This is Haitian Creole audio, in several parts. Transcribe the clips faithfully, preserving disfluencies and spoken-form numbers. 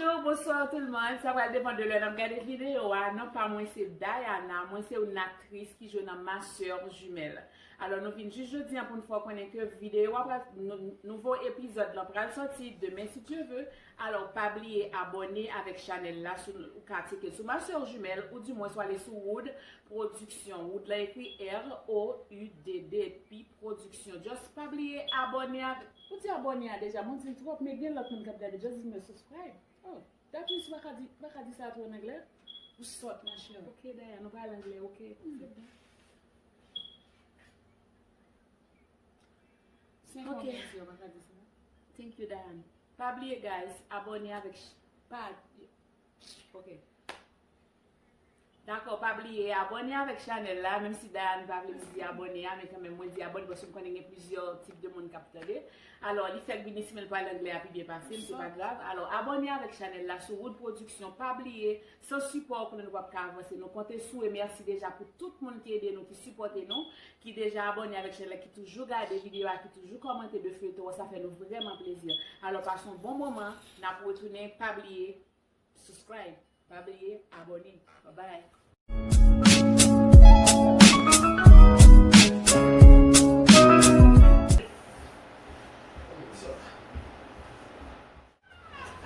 Bonjou, bonswa tout moun. Sa pral depann de lè n ap gade videyo a. Non pa mwen se Diana. Mwen se yon aktris ki jwe nan Ma Sœur Jumelle. Alò, nou vin jis jodi a pou n fè w konnen ke videyo a pral, nou, nouvo epizòd lan pral sòti demen si Dye ve. Alò, pa bliye abòne avèk chanèl la sou, ou ka tcheke l sou Ma Sœur Jumelle, ou dimwens w ale sou Wood Production. Wood la ekri R O U D, P Production. Just pa bliye abòne avèk, ou di abòne a deja, mwen di l twòp, men gen lòt moun k ap gade, just di mwen subscribe. Oh, that means ou pa ka di, ou pa ka di sa twò an anglè? Ou sòt, ma chère. Ok, Diane, nou pale anglè, ok? Se bon. Se yon Ok. Bon mesye, ou pa ka di sa. Thank you, Diane. Pa bliye, guys, abòne avèk ch-, pa, ok. Dakò, pa bliye abòne avèk chanèl la, menm si Diane pa vle m di abòne a, men kanmenm mwen di abòne paske m konnen gen plizyè tip de moun k ap tande. Alò, li fèk vini, si men l pale anglè a pi byen pase m, se pa grav. Alò, abòne avèk chanèl la sou Wood Production. Pa bliye, san sipò w konnen nou p ap ka avanse. Nou konte sou w e mèsi deja pou tout moun ki ede nou, ki sipòte nou, ki deja abòne avèk chanèl la, ki toujou gade videyo a, ki toujou kòmante de feyton an, sa fè nou vrèman plezi. Alò, pase yon bon moman, n ap retounen, pa bliye, subscribe, pa bliye abòne. Bye bye.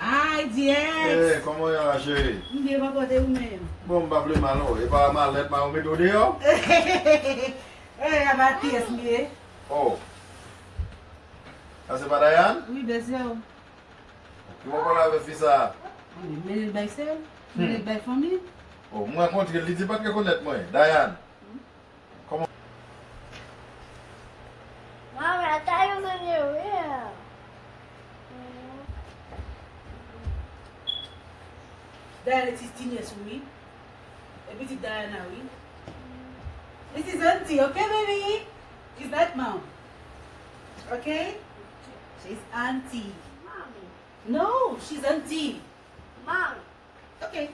Ay, Dièx! Eh, kòman w ye la, cheri? M byen, papa, kote ou menm? Bon, m pa vle mal, non. E pa malèt, m a ou mete w deyò? Eh, a ba kiyès m ye? Oh. Sa se pa Dayan? Wi, bèsè w. Ki w pale avèk fi sa a? Wi, mennen l bay sè l, mennen l bay fanmi l. Oh, m rankontre l, li di l pa t rekonèt mwen. Dayan. Kòman? Mama, I thought you was in your room. Diana, ti, ti nyès ou wi. E pitit Diana wi. This is auntie, okay, baby? Is that mom? Okay? She's auntie. Mommy. No, she's auntie. Mom. Okay.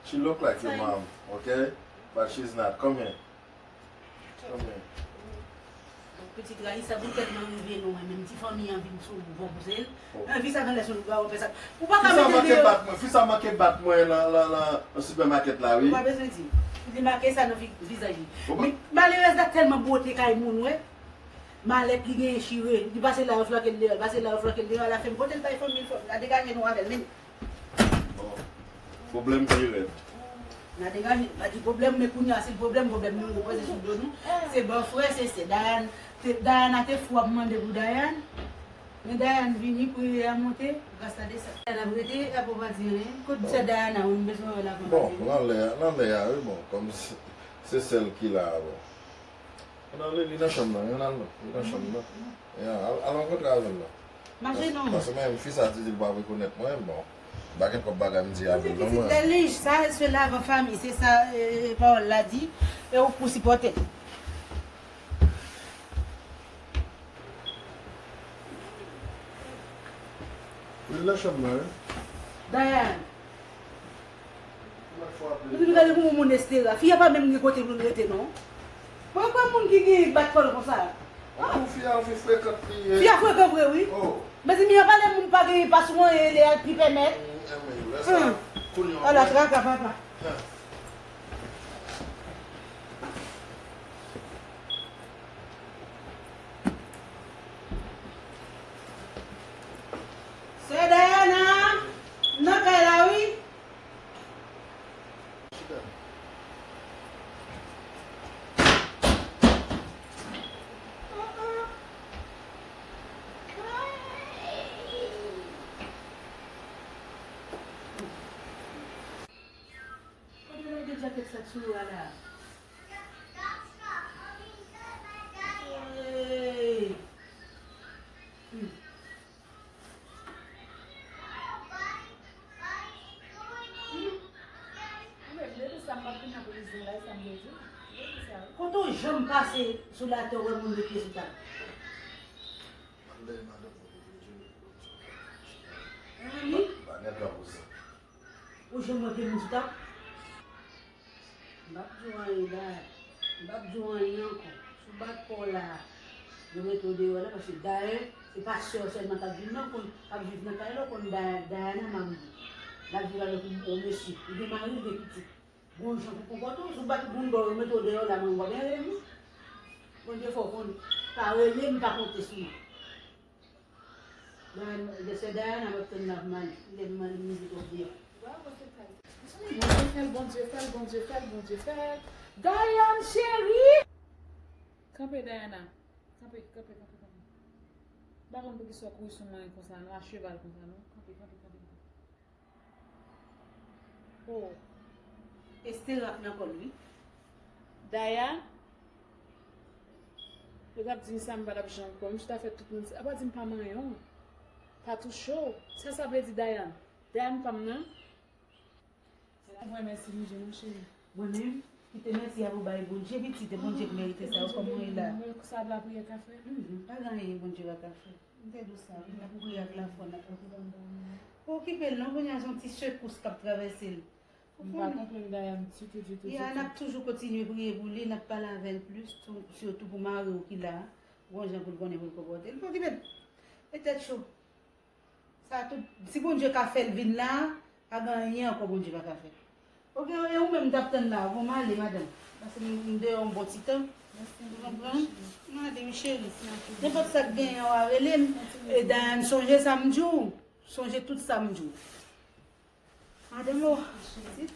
She look like your mom, okay? But she's not. Come here. Come here. Pitit Raisa, pou tèlman rive nou, menm ti fanmi an vin sou ou, bon, pou se l. Oh. An vi sa, nan lè sou nou, ba, ou fè sa. Ou pa ka mete l deyò. Fi sa manke bat mwen, fi sa manke bat mwen nan, nan, nan, nan sipèmakèt la, wi. Ou pa bezwen di. Li make sa nan vi-, vizaj li. Ou pa... Men, malerèz la tèlman bwote kay moun, wè. Malèt li genyen chire, li pase la yo flanke l deyò, li pase la yo flanke l deyò, alafen m pote l bay fanmi l, fanmi l la degaje nou avè l, men. Bon. Pwoblèm pi rèd. N a degaje, n a di pwoblèm, men kounye a se pwoblèm, pwoblèm nou repoze sou do nou. Se bò frè, se sè. Dayan, te, Dayana te fou ap mande pou Dayan. Men Dayan vini, priyè a monte, gras la desann. Dayan ap rete, apre w pa di anyen. Kot sè Dayana, wi, m bezwen wè l avan. Bon, nan lè a, nan lè a, wi, bon, kòm se, se sèl ki la a, bon. Ann ale, li nan chanm nan, wi, ann al non, li nan chanm nan. Ya, al, al rankontre avè l non. Mache non. Paske mwen menm, fi sa di li pa rekonèt mwen, bon. M pa gen twòp bagay m di avè l non mwen. Pitit lè lij, sa se lavan fanmi, se sa, eh, pawòl la di, e ou pou sipòte l. Li nan chanm nan, wi. Dayan. Mwen di nou gade pou moun Estera. Fi a pa menm gen kote pou l rete non. Mwen kwè moun ki gen bat kò l konsa. Oh, fi a, fi frekan li ye. Fi a frekan vre wi. Oh. Mezanmi, an pale moun pa gen pa sou anyen, lè al pi pèmèt. Ala traka papa. Sè Dayana, m nan kay la wi. Kote lage djakèt sa k sou ou a la? Hey! Hmm. Hmm. Mwen menm, depi sa m pa fin ap rezon la, sa m bezwen. Depi sa. Kote w janm pase sou latè, w wè moun met pye sou tab? Mezanmi. Ou janm wè pye moun sou tab? M p ap di w anyen, Dayè. M p ap di w anyen ankò. Si w bat kò w la, yo mete w deyò la, paske Dayè, Se pa sè w sèlman k ap viv nan, konn, k ap viv nan kay la, w konn Da-, Dayana, manmi. L ap viv avèk yon, yon mesye. Li gen mari, li gen pitit. Gon jan pou konpòte w, si w bat moun bò, yo mete w deyò la, mwen, w pa gen rele m non. Bondye fè w konn, pa rele m, pa konte sou mwen. Dayana, se Dayana m ap tann la pou m ale. Lè m ale, mizik ap deyò. Bondye fè l, Bondye fè l, Bondye fè l, Bondye fè l. Dayana cheri! Kanpe, Dayana. Kanpe, kanpe, kanpe, kanpe. M pa konn poukisa w kouri sou mwen konsa, non, a cheval konsa, non. Kanpe, kanpe, kanpe, kanpe. Oh. Estera ap nan kò l, wi. Dayana, yo t ap di m sa, m pa t ap janm kwè. M chita fè tout moun sa. Apa di m pa manyen w. Pa touche w. Sa sa vle di, Dayana? Dayana pa m nan? Mwen, mèsi Bondye, non, cheri. Mwen menm, kite mèsi a pou bay Bondye, pitit, e Bondye k merite sa, yo kòm mwen la. Mwen, sa lapriyè ka fè? Mhm, pa gen anyen Bondye pa ka fè. M te di w sa, wi, n ap priye ak lafwa, n ap. Okipe l non, kounye a se yon ti sekous k ap travèse l. M pa konprann Dayana ditou, ditou, ditou. Ya, n ap toujou kontinye priye pou li, n ap pale avè l plis, tou, sitou pou mari w ki la a. Gon jan pou l konnen pou l konpòte l. Okipe l. E tèt cho. Sa tout, si Bondye ka fè l vin la, pa gen anyen ankò Bondye pa ka fè. Oke, e ou menm m t ap tann la, bon, m ale, madanm. Pase m, m deyò yon bon ti tan. Ou konprann? M ale, wi, cheri. Nenpòt sa k genyen, w a rele m. E Dayana, sonje sa m di w. Sonje tout sa m di w. Madanm, o, pitit.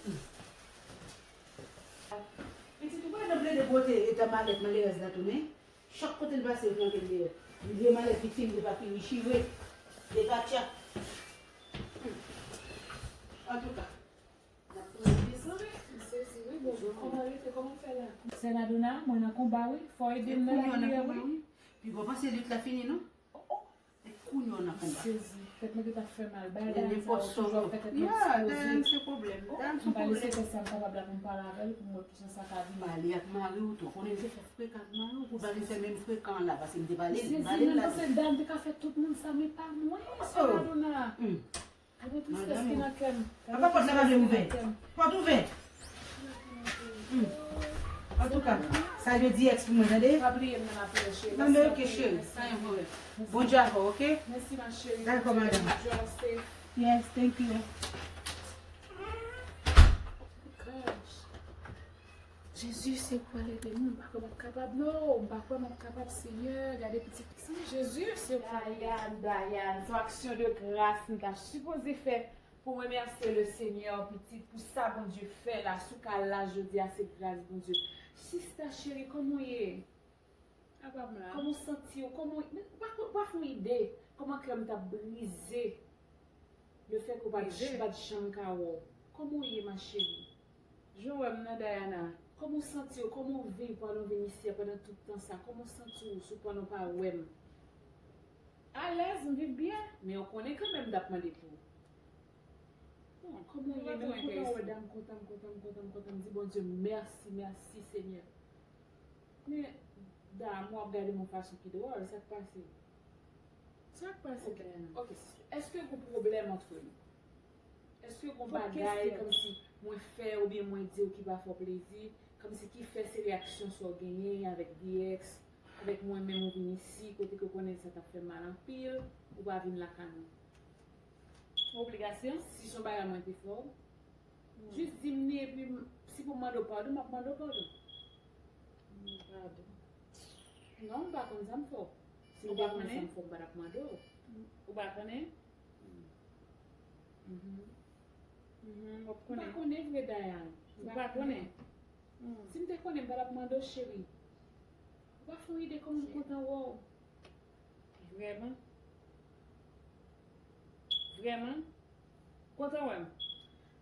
Pitit, ou pa nan plede pote eta malèt malerèz la tounen. Chak kote l pase, yo flanke l deyò. Li vye malèt viktim de papi, li chire. De katya. Hmm. Antouka, n ap pran yon ti sou, wi. M sezi, wi, bon, kòman rete, kòman w fè la? Sè Ladona, mwen nan konba, wi. Fò w ede m nan lapriyè, wi. Pi bon, panse lit la fini, non? Oh, oh. E kounye w nan konba. Sezi. Tèt mwen gentan fè mal. Bagay Dayana sa yo toujou ap fè tèt mwen eksploze. Ya, Dayana se pwoblèm. Dayana se pwoblèm. M pa lese tèt sa m kapab la pou m pale avè l, pou m wè kisa sa ka vini. Pale ak mari w tou. Konnen m te fè frekan ak mari w, pou l pa vin fè menm frekan an la, paske m te pale, m pale l la. Sezi, men panse Dayana te ka fè tout moun sa, men pa mwen, sè Ladona. Hmm. Gade tristès ki nan kè m. Apa pòt la pa vle ouvè? Pòt ouvè. Hmm. Antouka, salye di èks pou mwen, tande? Pa bliye m nan lapriyè, cheri. Non, men oke, cheri. Pa gen pwoblèm. Bondye avè w, oke? Mèsi, ma chérie. Dakò, madanm. Bondye avè w, safe. Yes, thank you. Gosh. Jezi, se pral ede m. M pa kwè m ap kapab, non. M pa kwè m ap kapab, Senyè. Gade pitit. Jezi, se pral ede m. Dayana, Dayana, se yon aksyon de gras m ta sipoze fè pou m remèsye le Senyè, pitit, pou sa Bondye fè la, si w ka la jodi a, se gras Bondye. Sista cheri, kòman w ye? Apa m la? Kòman w santi w? Kòman w, men, ou pa, ou pa fè yon ide kòman kè m t ap brize lefètke w pa t, pa t janm ka wè w. Kòman w ye, ma chérie? Jan w wè m nan, Dayana. Kòman w santi w? Kòman w viv pandan w vin isi a pandan tout tan sa? Kòman w santi w sou pandan w pa wè m? Alèz, m viv byen, men w konnen kanmenm m t ap mande pou ou. Bon, kòman w ye menm? M kontan wè Da, m kontan, m kontan, m kontan, m kontan, m di Bondye mèsi, mèsi Senyè. Men Da, m wè w ap gade m yon fason ki dwòl, sa k pase? Sa k pase, Dayana? Ok, ok, sister. Èske gon pwoblèm antre nou? Èske gon bagay kòmsi mwen fè oubyen mwen di w ki pa fè w plezi, kòmsi ki fè se reyaksyon sa w genyen avèk D X, avèk mwen menm ou vin isi, kote ke w konnen sa t ap fè m mal anpil, ou pa vin lakay mwen? Obligasyon? Si se yon bagay mwen te fè w, jis di m li, epi m, si pou m mande w padon, m ap mande w padon. Padon. Non, m pa konn sa m fè w. Si m te konnen sa m fè w, m pa t ap mande w. Ou pa konnen? Mhm. Mhm, w ap konnen. M pa konnen vre, Dayana. Ou pa konnen? Si m te konnen, m pa t ap mande w, cheri. Ou pa fè yon ide kòman m kontan wè w. Vrèman? Vrèman? Kontan wè m?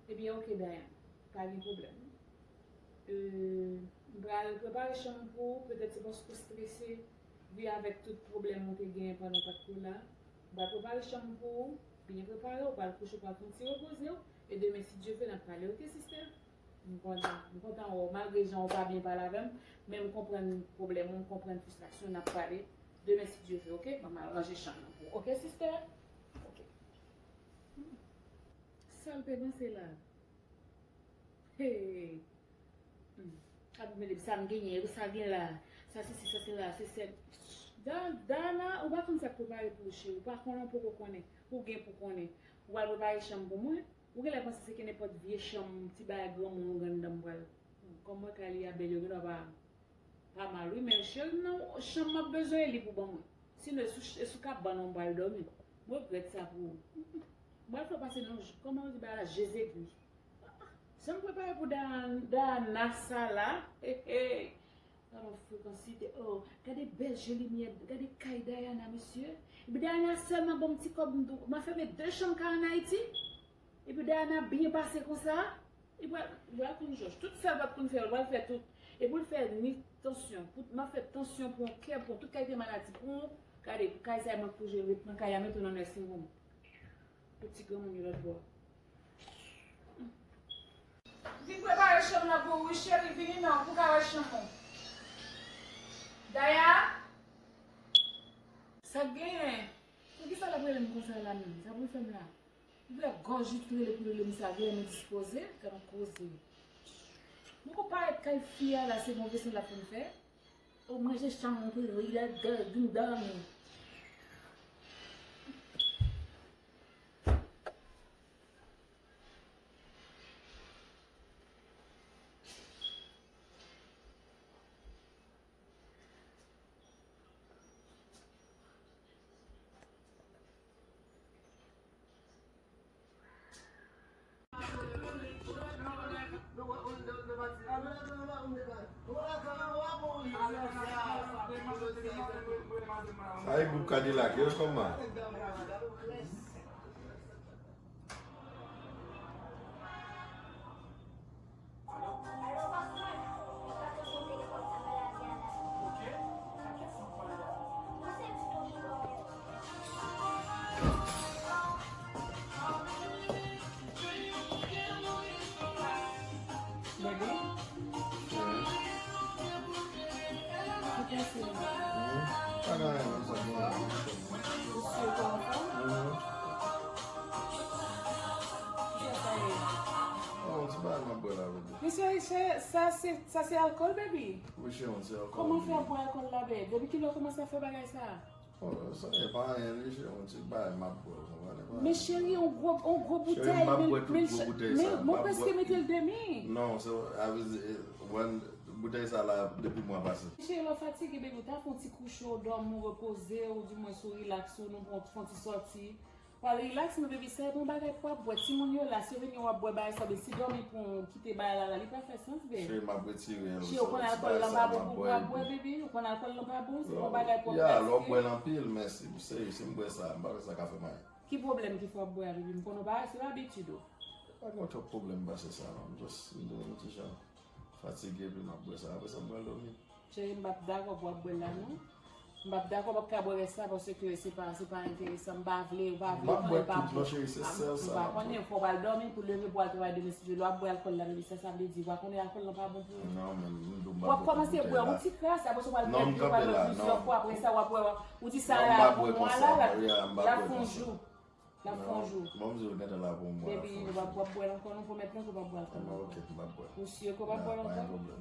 Ebyen, oke, Dayana. Pa gen pwoblèm. Euh, m pral prepare chanm pou ou, petèt se paske w strese, wi, avèk tout pwoblèm ou te genyen pandan w pa t ko la. M pral prepare chanm pou ou, byen prepare w, pral kouche, pral fè yon ti repoze w, e demen, si Dye vle, n ap pale, oke, sister? M kontan, m kontan wè w, malgre jan w pa byen pale avè m, men m konprann pwoblèm ou, m konprann fristrasyon, n ap pale demen, si Dye vle, oke? Ban m al ranje chanm nan pou ou, oke, sister? Oke. Sa l te panse la? Hey! Hmm. Ap mele sa m genyen, sa gen la. Sa se si, sa se la, se sèl. Da- Dana, ou pa konn sa k prepare pou ou, cheri. Ou pa konnen, ou poko konnen. Ou gen pou konnen. Ou pral prepare chanm pou mwen. Ou genlè panse se ke nenpòt vye chanm, ti bagay granmoun ou granndanm pral. Kòm mwen kay li a bèl, yo gendwa pa, pa mal, wi, men cheri m nan, chanm m ap bezwen li pou ban mwen. Sinon, e sou, e sou kabann ou m pral dòmi. Mwen regrèt sa pou ou. M pral fè w pase nan, kòman yo di bagay la, je zegwi. Jan m prepare pou Dayana sa la. Hey, hey. Gade yon frekansite. Oh, gade bèl je limyè. Gade kay Dayana, mesye. Epi Dayana sèlman ban m ti kòb m tou. M a fèmen de chanm kay an Ayiti. Epi Dayana byen pase konsa. Li pral, li pral konn jòj. Tout sa l pa t konn fè, li pral fè tout. Epi l fè ni tansyon. Pou, m a fè tansyon pou yon kè, pou tout kalite maladi pou ou. Gade, pou kay sa, mwen pou je ret nan kay la, mete w nan nursing home. Pou ti granmoun yo lòt bò. Vin prepare chanm nan pou ou, wi, cheri, vini non, pou ka wè chanm ou. Daya? Sa k genyen? Poukisa l ap rele m konsa la menm? Sa pou l fè m la? Li vle gòj li tou rele pou rele m sa, genyen men dispoze, gad yon koze. Mwen ko parèt kay fi a la, se move san l ap fin fè. Ou manje chanm pou ri la, gad, vin dòmi. Sa e gwoup Kadilak yo, kòman? Baby? Wi. Ou panse? Wi. Pa gen anyen non, sa bon. Ou si ou pa anfòm? Wi. Kisa sa ye? Oh, yon ti bagay m ap bwè la, baby. Men cheri, sa se, sa se alkòl, baby? Wi, cheri, yon ti alkòl. Kòman fè ap bwè alkòl la, baby? Depi kilè w kòmanse ap fè bagay sa? Oh, sa e pa anyen, li, cheri, yon ti bagay m ap bwè, ou konprann? E pa anyen. Men cheri, yon gwo, yon gwo boutèy, men, men, men mwen prèske mete l demi. Non, se, a vle di, e, wè, boutèy sa la, depi mwa pase. Cheri, lè w fatige, baby, ou ta fè yon ti kouche, w dòmi, w repoze, ou di mwens ou rilaks, ou nou pran, fè yon ti sòti. Pral rilaks, men baby, sa e pa yon bagay pou w ap bwè. Timoun yo la, si yo vini w ap bwè bagay sa, oubyen si dòmi pran w, kite bagay la la, li pa fè sans, baby. Cheri, m ap retire l. Cheri, ou konn alkòl lan pa bon pou w ap bwè, baby. Ou konn alkòl lan pa bon, se pa yon bagay pou w ap bwè. Ya, lè w bwè l anpil, men si, si, si m bwè sa, m pa kwè sa ka fè m anyen. Ki pwoblèm ki fè w ap bwè a, baby? M konnen w pa, se pa abitid ou. Pa gen twòp pwoblèm pase sa, non. M just, m dwe yon ti jan fatige, epi m ap bwè sa. Apre sa, m pral dòmi. Cheri, m p ap dakò pou w ap bwè l la, non. M p ap dakò, m p ap ka bwè rès la, paske se pa, se pa enteresan. M pa vle, ou pa vle, ou konnen l pa bon. M ap bwè tout, non, cheri, se sèl sa m ap bwè. Ou pa konnen, fò w pral dòmi, pou leve, pou w al travay demen, si Dye vle, w ap bwè alkòl la, baby, sa, sa vle di, ou pa konnen alkòl lan pa bon pou ou. Non, men m dou m p ap bwè tout boutèy la. W ap kòmanse bwè yon ti kras, apre sa, w pral bwè plizyè fwa, apre sa, w ap wè, ou di sa la, pou mwa la, l ap fè yon jou. L ap fè yon jou. Bon, m di w gentan la pou mwen, l ap fè yon jou. Baby, w ap, w ap bwè l ankò, non, pwomèt mwen ke w p ap bwè l ankò. Ah, ok, m p ap bwè. Ou si ke w p ap bwè l ankò? Ah, pa gen pwoblèm.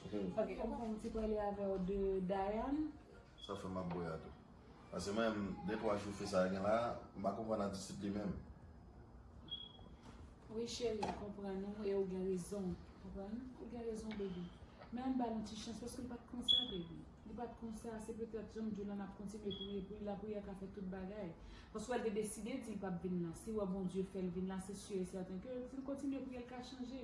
Ok. Ok, m konn ti pale avè w de Dayan. Sa fè m ap bwè a tou. Paske mwen menm, de twa jou fi sa a gen la, m pa konprann atitid li menm. Wi, cheri, m konprann ou, e ou gen rezon. Konprann? Ou gen rezon, baby. Men ann ba l yon ti chans, paske l pa t konsa, baby. Li pa t konsa, se petèt, jan m di w la, n ap kontinye priye pou li, lapriyè ka fè tout bagay. Paske w wè l te deside di l p ap vin la. Si w wè Bondye fè l vin la, se si e sèten ke si l kontinye priye, l ka chanje.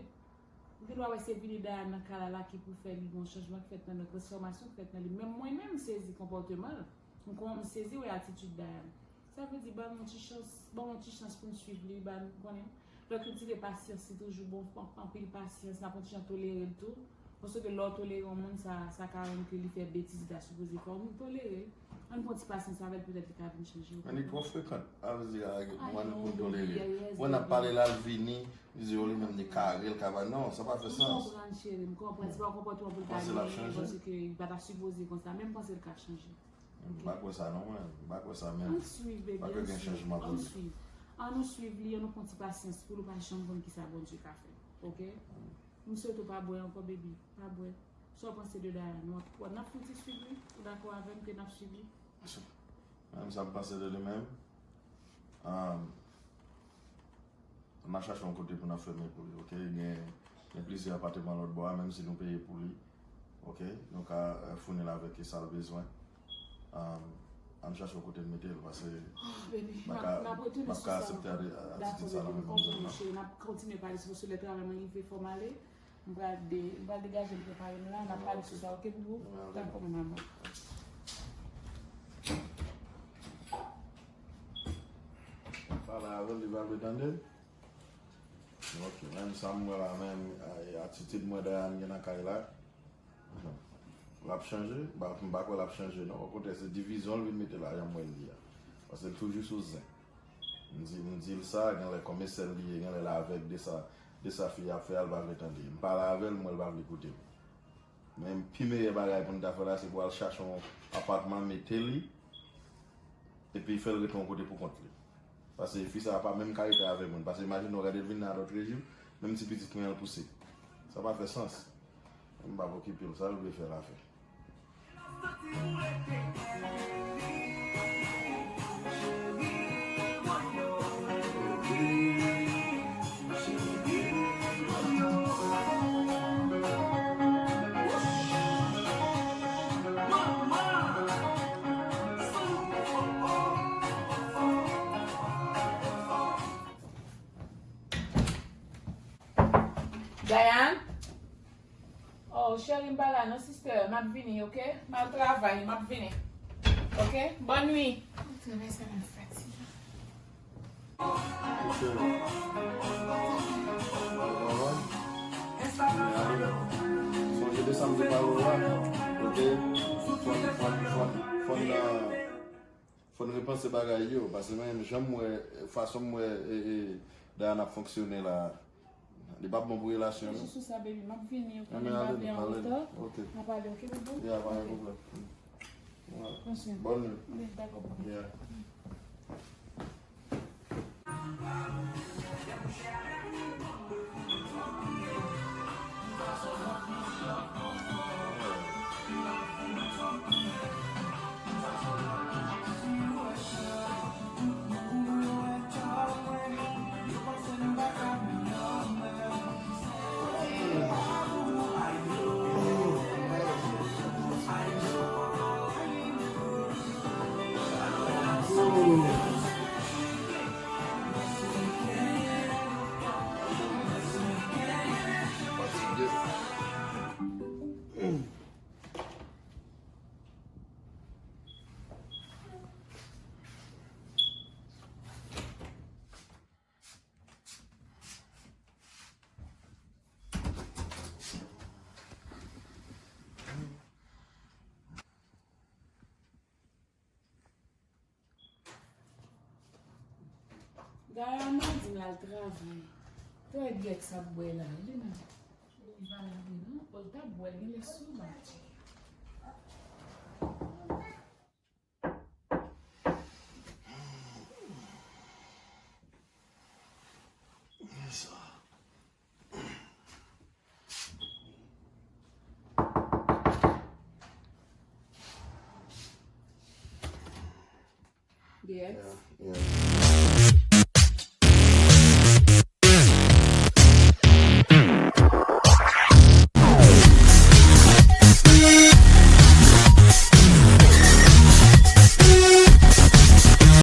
Ou gen dwa wè se vini Dayan nan ka la la ki pou fè li gen yon chanjman k fèt nan li, yon transfòmasyon k fèt nan li. Menm mwen menm, m sezi konpòteman l. M kon-, m sezi wè atitid Dayan. Sa vle di, ban m yon ti chans, ban m yon ti chans pou m swiv li, ban m konnen. Lè w kiltive pasyans, li toujou bon, an-, anpil pasyans, n ap yon ti jan tolere l tou. Paske lè w tolere yon moun, sa, sa ka rann ke li fè betiz li ta sipoze fè, ou tolere l. Ann pran ti pasyans avè l, petèt li ka vin chanje, ou konprann? Men li twò frekan, sa vle di, a, mwen pou tolere. Mwen n ap pale la, l vini, li di, o, li menm li kare, l ka bay. Non, sa pa fè sans. M konprann, cheri, m konprann. Se pa yon konpòteman pou l ta genyen, paske li pa ta sipoze konsa, men m panse l ka chanje. M pa kwè sa non, mwen. M pa kwè sa menm. Ann swiv, baby, ann swiv. Pa kwè gen chanjman pou li. Ann swiv. Ann nou swiv li, ann nou pran ti pasyans pou l, ou pa janm konn kisa Bondye ka fè. Oke? M swete w pa bwè ankò, baby. Pa bwè. Sa w panse de Dayan? W ap, w ap, n ap fouti swiv li? Ou dakò avè m ke n ap swiv li? Menm sa m panse de li menm. Um, n a chache yon kote pou n ap fèmen pou li, oke? Gen, gen plizyè apatman lòt bò a, menm si nou peye pou li, oke? Nou ka eh, founi l avèk sa l bezwen. Um, ann chache yon kote n mete l, paske m p ap ka asepte atitid sa nan men fanm sa. N ap kontinye pale sou poste de travay mwen rive fò m ale. M pral de, m pral degaje m prepare m la, n ap pale sou sa, oke boubou? Dakò mon amour. Pale avè l, li pa vle tande. Ok, menm sa m wè la, menm atitid mwen Dayan gen nan kay la. L ap chanje? M pa kwè l ap chanje non. Okontrè, se divizyon l vin mete la, jan m wè l ye a. Paske l toujou sou zen. M di, m di l sa, genlè kòm e sè l li ye, genlè l avèg de sa, de sa fi a ap fè a, l pa vle tande. M pale avè l, m wè l pa vle koute m. Men pi meyè bagay pou n ta fè la, se pou al chache yon apatman, mete li, epi fè l rete yon kote pou kont li. Paske fi sa a pa menm kalite avèk moun. Paske imajine w gade l vin nan lòt rejim, menm ti pitit mwen an l pouse. Sa pa fè sans. M p ap okipe l, sa l vle fè l a fè. Dayan? Oh, cheri, m pa la non, sister. M ap vini, oke? M al travay, m ap vini. Oke? Bòn nwi. Travay sa m fatige. Sonje de sa m te pale w la, oke? Fò n, fò n, fò n, fò n, fò n repanse bagay yo, paske mwen menm, jan m wè, fason m wè e, e, Dayan ap fonksyone la, li p ap bon pou relasyon nou. Jis sou sa, baby, m ap vini, oke? Men m pa vle an reta. N a pale, oke, boubou? Ya, pa gen pwoblèm. Pran swen. Bòn nwi. Dakò, boubou. Ya. Dayan di l al travay. Trè byèt sa bwè la. Li menm. Li pa la vre non. Bon, l ta bwè l genlè sou bati. Byèt. Yeah, yeah.